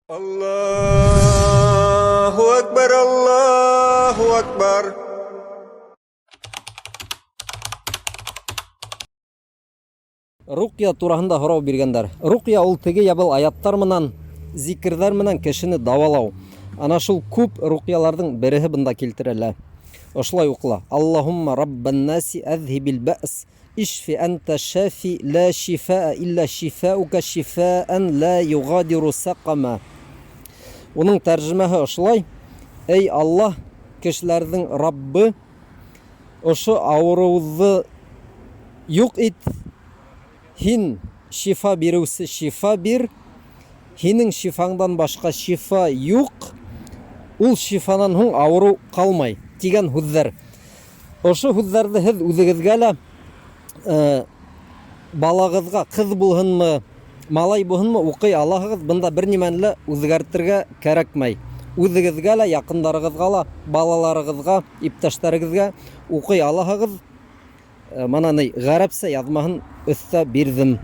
Аллаһу әкбәр, Аллаһу әкбәр. Руҡья тураһында һорау биргәндәр. Руҡья ул теге йә был аяттар менән, зикерҙәр менән кешене дауалау. Ана шул күп руҡьяларҙың береһе бында килтерелә. Ошолай уҡыла: Аллаһумма раббан-наси әҙһибил бәс Ишфи әнтә шафи лә шифаа илля шифаука шифаан лә юғадиру сәҡәмә. Уның тәржемәһе ошолай: Эй Аллаһ, кешеләрҙең Раббы, ошо ауырыуҙы юҡ ит, һин шифа биреүсе шифа бир, һинең шифаңдан башҡа шифа юҡ, ул шифанан һуң ауырыу ҡалмай, тигән һүҙҙәр. Ошо һүҙҙәрҙе һеҙ үҙегеҙгә лә э, балағыҙға ҡыҙ булһынмы, малай булһынмы уҡый алаһығыҙ. Бында бер нимәне лә үҙгәртергә кәрәкмәй. Үҙегеҙгә лә, яҡындарығыҙға ла, балаларығыҙға, иптәштәрегеҙгә уҡый алаһығыҙ. Э, мына ни, ғәрәпсә яҙмаһын өҫтә бирҙем.